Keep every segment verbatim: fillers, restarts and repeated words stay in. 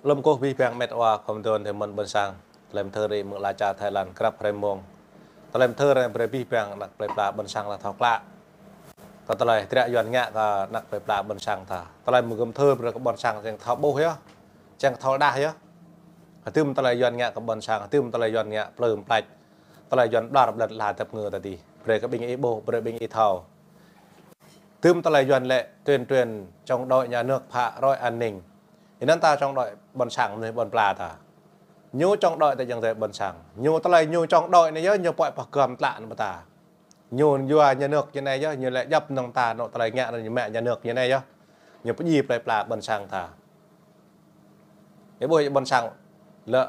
Lơ̆m kơkuh abih bang met wa khŏm dŏ tơ mơ̆n ƀôn sang. Tơlơi mơthưr ih mơ̆ng ala čar Thái Lan grăp hrơi mông. Tơlơi mơthưr ih brơi abih bang ană plơi pla ƀôn sang ta thâo klă. Kơ tơlơi hơdră Yuan ngă kơ ană plơi pla ƀôn sang ta. Tơlơi mơ̆ng gơ̆m thơ brơi kơ ƀôn sang čang thâo ƀuh yơh. Čang thâo đah yơh. Hơdôm tơlơi Yuan ngă kơ ƀôn sang, hơdôm tơlơi Yuan ngă plư mơplač. Tơlơi Yuan ƀlŏr ƀlŏn la dăp ngơ ta dih. Brơi kơ ƀing ih ƀuh, brơi ƀing ih thâo. Hơdôm tơlơi Yuan lĕ tuyên truyền chống đối nhà nước phá rối an ninh. Ih anŭn ta chống đối ƀôn sang mơnuih ƀôn pla ta. Ñu chống đối ta jing tơ ƀôn sang. Ñu tơlơi ñu chống đối anai yơh, ñu pơ̆i pơgăm tlă anŭn ta. Ñu yua nhà nước ñu anai yơh, ñu lĕ djŏp nŏng ta, nŏng tơlơi ngă anŭn ñu mă nhà nước ñu anai yơh. Ñu pơjing plơi pla ƀôn sang ta. Ih ƀuh ƀôn sang lĕ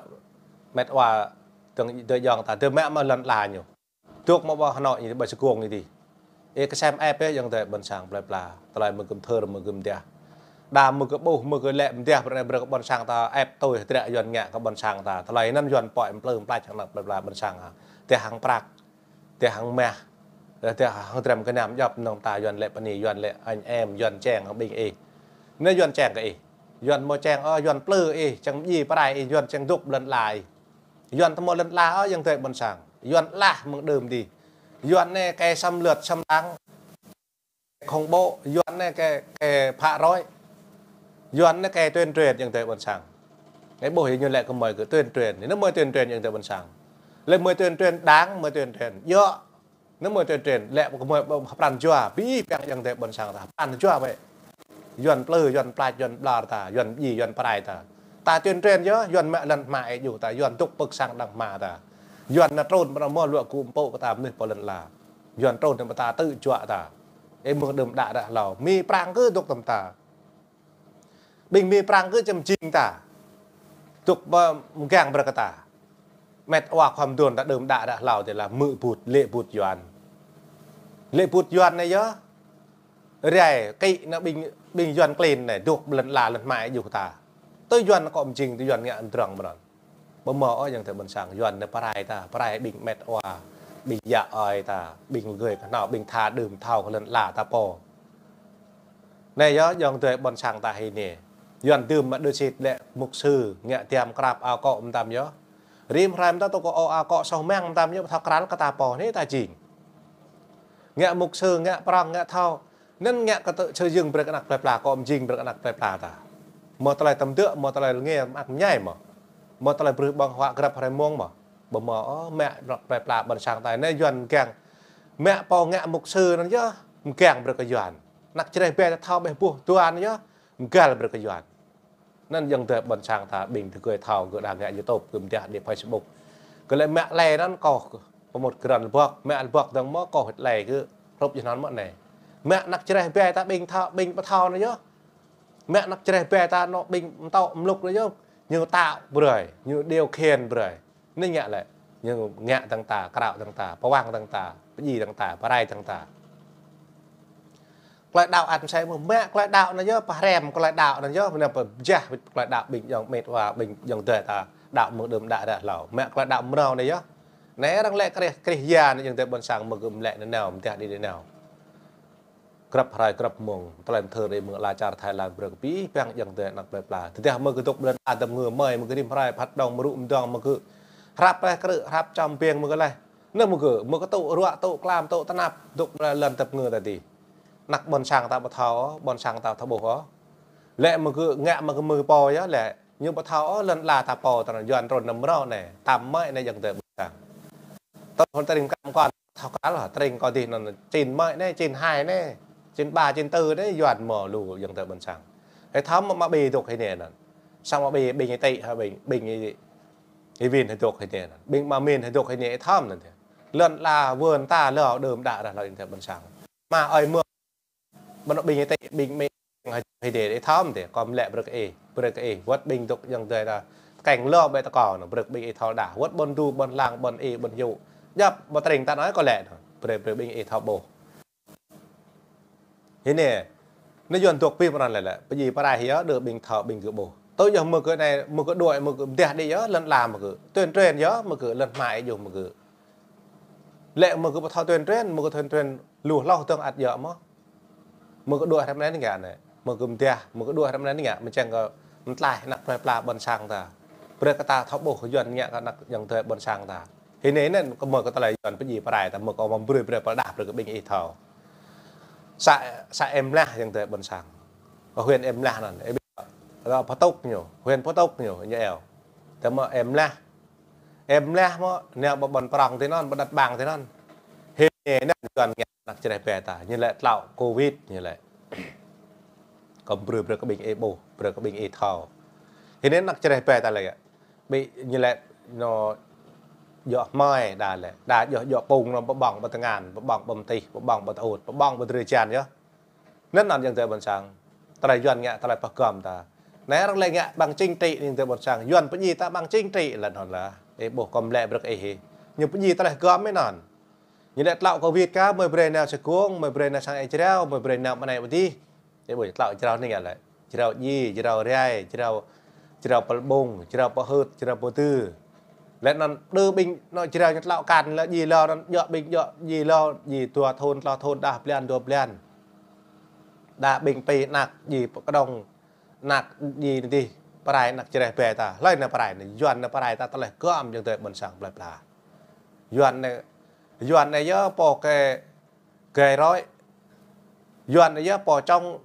met wa tơ̆ng tơ jong ta, tơ mă mă lŏn la ñu. Dŏ mă ƀơi Hà Nội ñu ƀơi Sài Gòn ñu dih. Ih kơsem ĕp yơh jing tơ ƀôn sang plơi pla. Tơlơi mơ̆ng gơ̆m thơ mơ̆ng gơ̆m mơdah. Đa mơ̆ng gơ̆m ƀuh mơ̆ng gơ̆m lĕ mơdah brơi brơi kơ ƀôn sang ta ĕp tui hơdră Yuan ngă kơ ƀôn sang ta. Tơlơi anŭn Yuan pơ̆i plư mơplač hăng ană plơi pla ƀôn sang ha. Tơ hăng prăk. Tơ hăng mah. Tơ hăng dram kơnăm djŏp nŏng ta Yuan lĕ pơ anai Yuan lĕ anh em Yuan čang hăng ƀing ih. Anai Yuan čang kơ ih. Yuan mơ̆ čang ôh Yuan plư ih, čang ji prai ih, Yuan čang dŏ lŏn la ih. Yuan tơ mơ̆ lŏn la ôh jing tơ ƀôn sang. Yuan lah mơ̆ng đưm dih. Yuan anai kơ xâm lược xâm lăng. Khủng bố, Yuan anai kơ, kơ phá rối. Yuan anai kơ tuyên truyền jing tơ ƀôn sang. Ih ƀuh ñu lĕ kơ mơi kơ tuyên truyền, anŭn mơi tuyên truyền jing tơ ƀôn sang. Lĕ mơi tuyên truyền đảng, mơi tuyên truyền. Yơh. Anŭn mơi tuyên truyền, lĕ kơ mơi pran jua, abih bang jing tơ ƀôn sang ta. Pran jua ƀĕ. Yuan plư, Yuan mơplač, Yuan ƀlŏr ta, Yuan ji, Yuan prai ta. Ta tuyên truyền yơh, Yuan mă lŏn hma ih djuh ta, Yuan dŏ pơ̆k sang đang hma ta. Yuan anai trŭn pơ anai mơ̆ luă gŭ pơpŭ kơ ta mơnuih pơ lŏn la. Yuan trŭn anai ƀơi ta tơjuă ta. Ih mơ̆ng đưm đă đă hlâo. Mi Prang kơ dŏ tơm ta. Ƀing Mi Prang kơ čem jing ta. Dŏ pơgang brơi kơ ta. Met wa khŏm dŏ ta đưm đă đă hlâo tơ la mơ̆ bŭt, lĕ bŭt Yuan. Lĕ bŭt Yuan anai yơh. Rai kĭ anai ƀing, ƀing Yuan klin anai, dŏ lŏn la lŏn hma ih djuh ta. Tơ Yuan kơ čem jing, tơ Yuan ngă drŏng mơnơ̆ng. Ƀu mơ̆ ôh jing tơ ƀôn sang, Yuan anai prai ta, prai ƀing met wa, ƀing yă ơi ta, ƀing gơ̆ kơhnâo, ƀing tha đưm thâo kơ lŏn la ta pô. Anai yơh jing tơ ƀôn sang ta hĭ anai. Yuan đưm mă đơ sĭt lĕ mục sư, ngă tiam krăp ao kŏ mơtam yơh. Rĭm hrơi mơtam tŏ kơ ao kŏ soh măng mơtam yơh, ƀu thâo krăn kơ ta pô anai ta jing. Ngă mục sư, ngă prong, ngă thâo. Anŭn ngă kơ tơ sơ jing brơi kơ ană plơi pla, kơ mơjing brơi kơ ană plơi pla ta. Mơ̆ tơlơi tơm dơ̆, mơ̆ tơlơi lơnge mơak mơñai mơ̆. Mơ̆ tơlơi brưh ƀơ̆ng huă grăp hrơi mông mơ̆. Ƀu mơ̆ ôh, mă ană plơi pla ƀôn sang ta anai Yuan mơgang. Mă pô ngă mục sư anŭn yơh, mơgang brơi kơ Yuan. Ană čơreh ƀe ta thâo ƀĕ buh Yuan yơh, mơgăl brơi kơ Yuan. Anŭn jing tơ ƀôn sang ta ƀing tơgơi thâo gơ̆ đa ngă YouTube, gơ̆ mơdah đĭ Facebook. Gơ̆ lĕ mă lĕ anŭn kơ pơmŭt grăn lơbŏk, mă lơbŏk dơ̆ng mơ̆ kơ hĭt lĕ gơ̆ hrup jơhnăn mơ̆ anai. Mă ană čơreh ƀe ta ƀing thâo, ƀing ƀu thâo anai yơh. Mă ană čơreh ƀe ta anŭn ƀing mơtŏ mlŭk anai yơh. Ñu tao brơi, ñu điều khiển brơi. Anai ngă lĕ, ñu ngă dơ̆ng ta, krao dơ̆ng ta, pơwang dơ̆ng ta, pơjing dơ̆ng ta, pơrai dơ̆ng ta. Tơlơi đaŏ ăt mơsĕ mơ̆, mă tơlơi đaŏ anai yơh, pơhrăm tơlơi đaŏ anai yơh, mơnăm pơjah tơlơi đaŏ ƀing jong met wa, ƀing jong tơ ta, đaŏ mơ̆ng đưm đă đă hlâo. Mă tơlơi đaŏ mrâo anai yơh. Anai arăng lĕ Krist, Krist ya anai jing tơ ƀôn sang mơ̆ gơ̆ mlĕ nanao, mơdah đĭ nanao. Grăp hrơi grăp mông, tơlơi mơthưr ih mơ̆ng ala čar Thái Lan brơi kơ abih bang jing tơ ană plơi pla. Tơdah mơ̆ gơ̆ dŏ ƀlŏn la dăm ngơ mơi, mơ̆ gơ̆ rĭm hrơi phat dŏng mơrŭ mơdŏng mơ̆ gơ̆. Hrăp rĕh krư̆, hrăp čăm ƀing mơ̆ gơ̆ lĕ. Anai mơ̆ gơ̆, mơ̆ gơ̆ tŭ ruă, tŭ klam, tŭ tơnap, dŏ ƀlŏn lŏn tơ̆p ngơ ta dih. Ană ƀôn sang ta ƀu thâo ôh, ƀôn sang ta thâo ƀuh ôh. Lĕ mơ̆ gơ̆ ngă mơ̆ gơ̆ mơ̆ pô yơh lĕ, ñu ƀu thâo ôh lŏn la ta pô ta anŭn Yuan trŭn năm rŏ anai, tam mơi anai jing tơ ƀôn sang. Tơl hŏn tơring kăm kŏn thâo kral hă, tơring kơ dih anŭn čin mơi anai, čin hai anai, čin ba, čin tư anai, Yuan mơ̆ lu jing tơ ƀôn sang. Ih thâo mơ̆ mă ƀing dŏ hĭ anai anŭn. Samơ̆ ƀing, ƀing ih tĭ hă ƀing, ƀing ih, ih win hĭ dŏ hĭ anai anŭn. Ƀing mă min hĭ dŏ hĭ anai ih thâo mơ̆n anŭn. Lŏn la wơn ta lơ đưm đă đă hlâo jing tơ ƀôn sang. Mă ơi mơ̆ Ƀơi anŭn ƀing ih tĭ, ƀing mĕ, hĭ dêh, ih thâo mơ̆n dêh, kâo mă lĕ brơi kơ ih, brơi kơ ih, wơ̆t ƀing dŏ jing dơi ta, keng lŏ ƀĕ ta kâo anŭn, brơi kơ ƀing ih thâo đa, wơ̆t ƀôn du, ƀôn lăng, ƀôn ih, ƀôn yŭ. Djŏp, ƀu tơring ta anai kâo lĕ anŭn, brơi, brơi ƀing ih thâo ƀuh. Hĭ anai, anai Yuan dŏ pĭ pran lĕ lĕ, pơjing pơrai hĭ yơh, đơ ƀing thâo, ƀing gơ̆ ƀuh. Tui yơh mơ̆ gơ̆ anai, mơ̆ gơ̆ đuaĭ, mơ̆ gơ̆ mơdah đĭ yơh, lŏn la mơ̆ gơ̆. Tuyên truyền yơh, mơ̆ gơ̆ lŏn hmua ih djuh mơ̆ gơ̆. Lĕ mơ̆ gơ̆ ƀu thâo tuyên truyền, mơ̆ gơ̆ tuyên truyền lu hloh dơ̆ng ăt djơ̆ mơ̆. Mơ̆ gơ̆ đuaĭ hrăm anai ngă anai. Mơ̆ gơ̆ mơdah, mơ̆ gơ̆ đuaĭ hrăm anai ngă, mơ̆ čang kơ Mơtlaih anăk plơi pla ƀôn sang ta. Brơi kơ ta thâo ƀuh Yuan ngă kơ anăk ayŏng adơi ƀôn sang ta. Hơnai anŭn kơ mơ̆ kơ tơlơi Yuan pơdjai pơrai ta, mơ̆ kơ mă brơi brơi pơrơđah brơi kơ ƀing ih thâo. Să, să Êm Lah ayŏng adơi ƀôn sang. Kơ huyện Êm Lah anŭn, ih ƀuh. Kơ Pơtŭk ñu, huyện Pơtŭk ñu, ñu iâu. Tơma Êm Lah. Êm Lah mơ̆, nao ƀơi ƀôn prŏng tui anŭn, ƀơi đất bằng tui anŭn. Hơnai anŭn Yuan ngă anăk čơreh bĕ ta, ñu lĕ tlâo covid ñu lĕ. Kơ mă brơi brơi kơ ƀing ih ƀuh, brơi kơ ƀing ih thâo. Hơnai anŭn anăk čơreh bĕ ta lĕ. Ƀing ñu lĕ ñu djŏ hmai đa lĕ, đa djŏ djŏ pung anŭn pơƀong ƀơi tơngan, pơƀong ƀơi mơtih, pơƀong ƀơi tơŭt, pơƀong ƀơi drơi jan yơh. Anŭn anŭn ayŏng adơi ƀôn sang. Tơlơi Yuan ngă tơlơi pơgăm ta. Anai arăng lĕ ngă bằng chính trị ayŏng adơi ƀôn sang. Yuan pơdjai ta bằng chính trị lĕ anŭn lah. Ih ƀuh kơ mă lĕ brơi kơ ih. Ñu pơdjai tơlơi gơ̆m anŭn. Ñu lĕ tlâo covid kơ, mơ̆ brơi nao sơkung, mơ̆ brơi nao sang ih jrao, mơ̆ brơi nao mơ̆ng anai ƀơi adih. Ih ƀuh tlâo jrao anai ngă lĕ. Jrao djai, jrao rai, jrao, jrao pơlbung, jrao pơhưt, jrao pơdư. Lĕ anŭn đơ ƀing anŭn jrao ñu tlâo kăn lĕ djai lơ anŭn djŏ ƀing djŏ djai lơ djai dua thŭn, tlâo thŭn, đah blan, dua blan. Đa ƀing pi anăk djai pơkơđông, anăk djai anai dih, pơrai anăk čơreh bĕ ta. Hlơi anŭn pơrai anai, Yuan anŭn pơrai ta tơlơi gơ̆m ayŏng adơi ƀôn sang plơi pla. Yuan anai, Yuan anai yơh pô kơ gai roi. Yuan anai yơh pô čŏng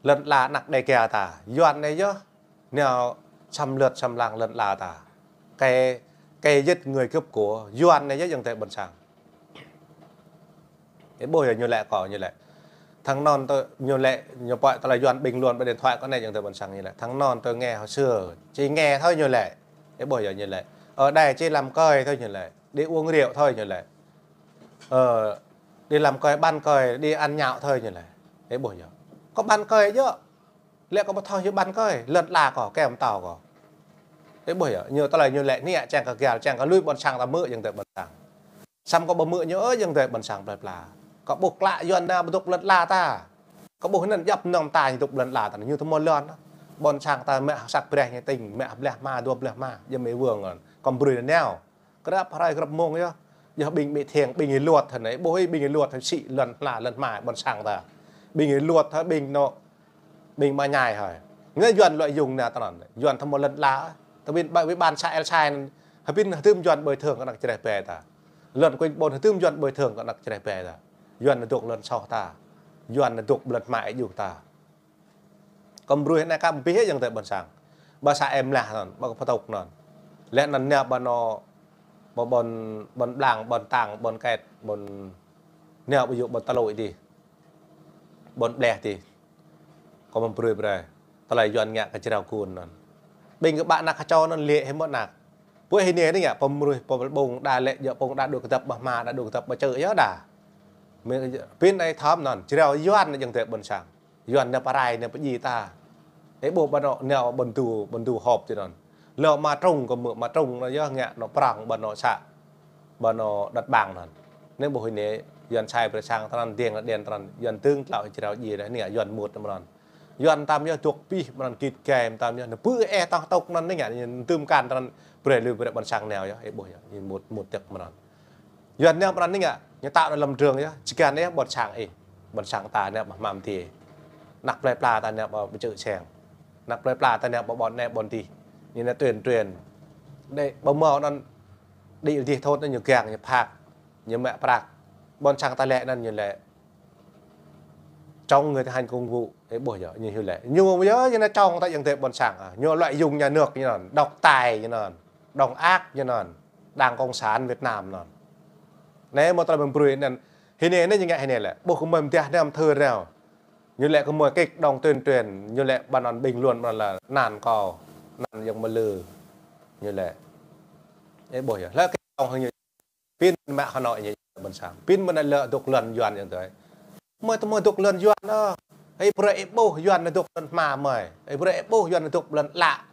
lŏn ala anăk Đêga ta. Yuan anai yơh nao xâm lược xâm lăng lŏn ala ta. Kẻ, kẻ giết người cướp của. Yuan anai yơh ayŏng adơi ƀôn sang. Ih ƀuh yơh ñu lĕ kơ ñu lĕ. Thang anŭn tơ ñu lĕ, ñu pơhiăp tơlơi Yuan bình luận ƀơi điện thoại kơ anai ayŏng adơi ƀôn sang ñu lĕ. Thang anŭn tơ nghe hồi xưa. Chỉ nghe thôi ñu lĕ. Ih ƀuh yơh ñu lĕ. Ở đây chỉ làm cơi thôi ñu lĕ. Đi uống rượu thôi ñu lĕ. Ờ, đi làm cơi, bán cơi, đi ăn nhậu thôi ñu lĕ. Ih ƀuh yơh. Kơ bán cơi yơh. Lĕ kơ ƀu thâo yơh bán cơi, lŏn ala kơ, kơ mơtâo kơ. Ih ƀuh yơh, ñu tơlơi ñu lĕ anai čang kơ găl, čang kơ lui ƀôn sang ta hmư̆ ayŏng adơi ƀôn sang. Samơ̆ kơ ƀu hmư̆ ñu ơi ayŏng adơi ƀôn sang plơi pla. Kơ ƀuh klă Yuan anai pơdŏp lŏn ala ta. Kơ ƀuh anŭn djŏp mơnơ̆ng ta ñu dŏp lŏn ala ta, ñu tơma lŏn. Ƀôn sang ta mă sat brơi ñu tĭng, mă blah hma, dua blah hma, yơh mơ̆ wơ̆ng anŭn. Kơ mă brơi anŭn nao. Grăp hrơi grăp mông yơh. Yơh ƀing ƀu thiêng, ƀing ih luăt hă anai, ƀuh ih ƀing ih luăt hă sĭ lŏn ala lŏn hma ƀôn sang ta. Ƀing ih luăt hă ƀing anŭn, ƀing mă ñai hơi. Anai Yuan lợi dụng anai tơ anŭn. Yuan tơma lŏn ala. Tơ ƀing ƀai ƀing ƀan sa el sai anŭn. Hơbĭn hơdôm Yuan bồi thường kơ anăk čơreh bĕ ta. Lŏn kuing ƀôn hơdôm Yuan bồi thường kơ anăk čơreh bĕ ta. Yuan anŭn dŏ lŏn soh ta. Yuan anŭn dŏ lŏn hma ih djuh ta. Kơ mă brơi anai kơ mă pih ayŏng adơi ƀôn sang. Ƀơi să Êm Lah anŭn, ƀơi Pơtŭk anŭn. Lĕ anŭn nao ƀơi anŭn, ƀơi ƀôn, ƀôn Blang, ƀôn Tang, ƀôn Kĕt, ƀôn nao ƀơi yŭ ƀôn Tơlui dih. Ƀôn Bleh dih. Kơ mă brơi brơi. Tơlơi Yuan ngă kơ jrao gun anŭn. Ƀing kơ ƀă anăk kơ čô anŭn lĕ hĭ mơ̆ anăk. Pô hơnai anai ngă pơmruih, pơƀlơ̆ng, đa lĕ djŏ pơƀlơ̆ng, đa đuaĭ kơdŏp ƀơi hma, đa đuaĭ kơdŏp ƀơi čư̆ yơh đa. Mơ̆ pĭn ai thâo anŭn, jrao Yuan anŭn ayŏng adơi ƀôn sang. Yuan anŭn pơrai anŭn pơdjai ta. Ih ƀuh ƀơi anŭn, anŭn ƀôn du, ƀôn du họp tui anŭn. Lơ mă trŭng kơ mơ̆, mă trŭng anŭn yơh ngă anŭn prŏng ƀơi anŭn să, ƀơi anŭn đất bằng anŭn. Anai ƀuh hơnai, Yuan sai brơi sang tơ anŭn, ding đen tơ anŭn, Yuan tơ̆ng tlâo jrao djai anŭn, anai Yuan mŭt anŭn. Yuan tam yơh dŏ pih, mơnăn git gai tam yơh, anŭn pơ ih tŏh tŏk anŭn anai ngă, anŭn tơm kan tơ anŭn, brơi lui brơi ƀôn sang nao yơh, ih ƀuh yơh, anŭn mŭt, mŭt tơk mơnăn. Yuan nao mơnăn anai ngă, ñu tao anŭn lăm drơng yơh, čơkăn yơh ƀôn sang ih, ƀôn sang ta nao ƀơi hmam ti. Anăk plơi pla ta nao ƀơi čư̆ seng. Anăk plơi pla ta nao ƀơi ƀôn anai ƀôn dih. Ñu nao tuyên truyền. Đe, ƀơi mơ̆ anŭn, đĭ dih thot anŭn ñu kiăng, ñu phak, ñu mă prăk. Ƀôn sang ta lĕ anŭn ñu lĕ chống người thi hành công vụ, ih ƀuh yơh, ñu hyu lĕ. Ñu yơh, ñu nao čŏng ta ayŏng adơi ƀôn sang, a. Ñu lợi dụng nhà nước ñu anŭn, độc tài ñu anŭn, độc ác ñu anŭn, Đảng Cộng sản Việt Nam anŭn. Anai mơ̆ tơlơi mă brơi anŭn, hơnai anai ñu ngă hơnai lĕ. Ƀuh kơ mơ̆ mơdah anai mơ̆ thơ rao. Ñu lĕ kơ mơ̆ kĕt đŏng tuyên truyền, ñu lĕ ƀơi anŭn bình luận ƀơi anŭn lĕ anăn kâo, anăn ayŏng Mơlư. Ñu lĕ. Ih ƀuh yơh, lĕ kĕt đŏng hăng ñu. Pĭn mă Hà Nội ñu ƀôn sang. Pĭn mơ̆ anai lĕ dŏ lŏn Yuan ayŏng adơi. Mơ̆ tơma dŏ lŏn Yuan ơ. Ih brơi ih ƀuh Yuan anŭn dŏ lŏn hma mơ̆. Ih brơi ih ƀuh Yuan anŭn dŏ lŏn ala.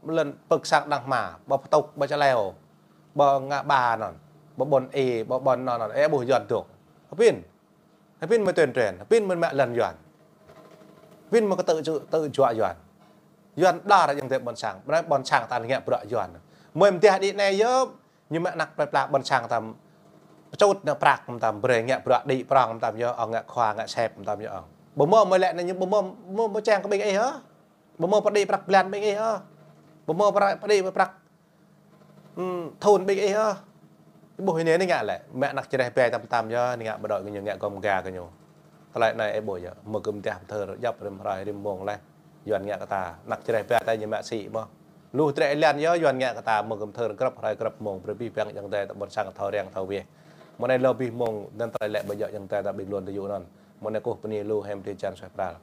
Lŏn pơ̆k sang đang hma. Ƀơi Pơtŭk, ƀơi Čơleo. Ƀơi Ngă Ba anŭn. Ƀơi ƀôn ih, ƀơi ƀôn anŭn anŭn. Ih ƀuh Yuan dŏ. Hơpĭn. Hơpĭn mơ̆ tuyên truyền. Hơpĭn mơ̆ mă lŏn Yuan. Hơpĭn mơ̆ kơ tự ju-, tự juă Yuan. Yuan đa ră ayŏng adơi ƀôn sang. Ƀôn sang ta ngă bruă Yuan. Mơ̆ mơdah đĭ anai yơh. Ñu mă anăk plơi pla ƀôn sang tam, pơčut anŭn prăk tam, brơi ngă bruă đĭ prŏng tam yơh ŏng, ngă khua, ngă sep tam yơh ŏng. Ƀu mơ̆ mơ̆ lĕ anai ñu ƀu mơ̆, mơ̆, mơ̆ čang kơ ƀing ih hă? Ƀu hmâo pơđĭ prăk blan ƀing ih ôh. Ƀu hmâo prăk, pơđĭ prăk, ưm, thun ƀing ih ôh. Ƀuh anai anai ngă lĕ, mă anăk čơreh ƀai tăm tăm yơh, anai ngă bộ đội ñu ngă gom ga kơ ñu. Tơlơi anai ih ƀuh yơh, mơ̆ gơ̆m dah pơthâo djŏp rĭm hrơi rĭm mông laih. Yuan ngă kơ ta, anăk čơreh ƀai ta ñu mă sĭ mơ̆. Lu trĕ lan yơh, Yuan ngă kơ ta mơ̆ gơ̆m pơthâo grăp hrơi grăp mông, brơi abih bang ayŏng adơi ta ƀôn sang thâo răng thâo weh. Mơ̆ng anai lơ abih mông, anŭn tơlơi lĕ ƀu djơ̆ ayŏng adơi ta ƀing lŏn tơyŭ anŭn. Mơ̆ng anai kơkuh bơni lu, hơmâo tơlơi jan suaih pral.